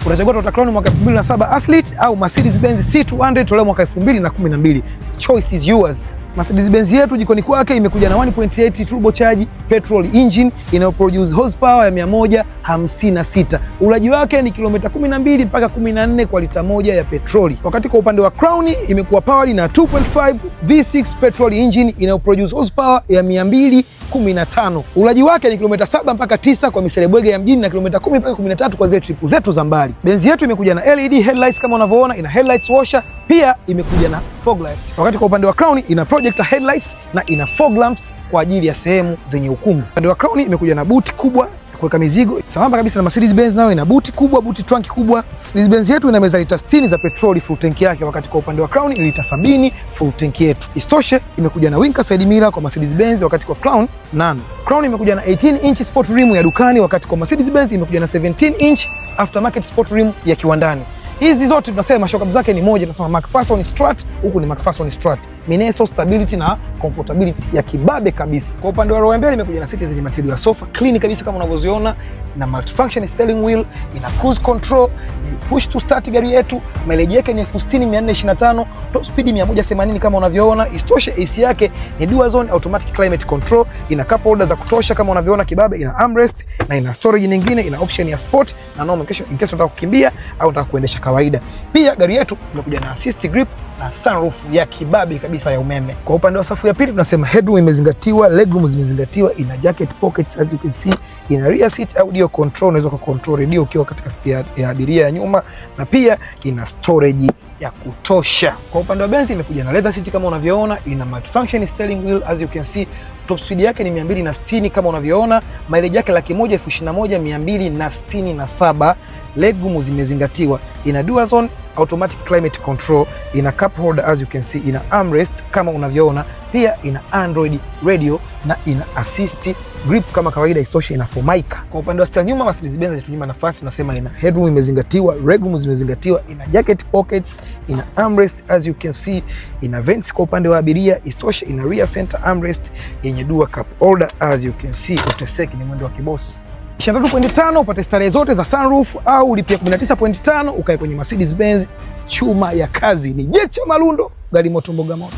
Utachagua Toyota Crown mwaka 2007 Athlete au Mercedes Benz C200 toleo mwaka 2012. Choice is yours. Mercedes Benz yetu jikoni kwake imekuja na 1.8 turbocharged petrol engine inayoproduce horsepower ya 156. Ulaji wake ni kilomita 12 mpaka 14 kwa lita moja ya petroli. Wakati kwa upande wa Crown imekuwa powered na 2.5 V6 petrol engine inayoproduce horsepower ya 215. Ulaji wake ni kilomita 7 mpaka 9 kwa miselebwege ya mjini na kilomita 10 mpaka 13 kwa zile trip zetu za mbali. Benzi yetu imekuja na LED headlights kama unavyoona, ina headlights washer, pia imekuja na fog lights. Wakati kwa upande wa Crown ina projector headlights na ina fog lamps kwa ajili ya sehemu zenye ukungu. Upande wa Crown imekuja na buti kubwa ya kuweka mizigo sambamba kabisa na Mercedes Benz, nayo ina buti kubwa, buti trunk kubwa. Mercedes Benz yetu inameza lita 60 za petroli full tank yake, wakati kwa upande wa Crown ni lita 70 full tank yetu. Isitoshe imekuja na winker side mirror kwa Mercedes Benz, wakati kwa Crown none. Crown imekuja na 18 inch sport rim ya dukani, wakati kwa Mercedes Benz imekuja na 17 inch aftermarket sport rim ya kiwandani. Hizi zote tunasema shock zake ni moja, tunasema MacPherson strut, huku ni MacPherson strut. Mineso, stability na comfortability ya kibabe kabisa. Kwa upande wa row ya mbele imekuja na siti zenye material ya sofa clean kabisa kama unavyoziona, na multifunction steering wheel, ina cruise control, ni push to start gari yetu. Mileage yake ni 60,425, top speed 180 kama unavyoona. Isitoshe AC yake ni dual zone automatic climate control, ina cup holder za kutosha kama unavyoona kibabe, ina armrest na ina storage nyingine, ina option ya sport na normal in case unataka kukimbia au unataka kuendesha kawaida. Pia gari yetu imekuja na assist grip na sunroof ya kibabe kabisa ya umeme. Kwa upande wa safu ya pili tunasema headroom imezingatiwa, legroom zimezingatiwa, ina jacket pockets as you can see, ina rear seat audio control, unaweza kucontrol radio ukiwa katika seat ya abiria ya nyuma, na pia ina storage ya kutosha. Kwa upande wa Benz imekuja na leather seat kama unavyoona, ina multifunction steering wheel as you can see. Top speed yake ni 260 kama unavyoona, mileage yake 121,267. Legroom zimezingatiwa, ina dual zone automatic climate control, ina cup holder as you can see, ina armrest kama unavyoona, pia ina Android radio na ina assist grip kama kawaida. Isitoshe ina formica. Kwa upande wa steering nyuma, Mercedes Benz haijatunyima nafasi, tunasema ina headroom imezingatiwa, legroom zimezingatiwa, ina jacket pockets, ina armrest as you can see, ina vents kwa upande wa abiria. Isitoshe ina rear center armrest yenye dual cup holder as you can see. Uteseki, ni mwendo wa kibosi. 23.5 upate starehe zote za sunroof au ulipia 19.5 ukae kwenye Mercedes Benz. Chuma ya kazi ni Jecha Malundo, gari moto mboga moto.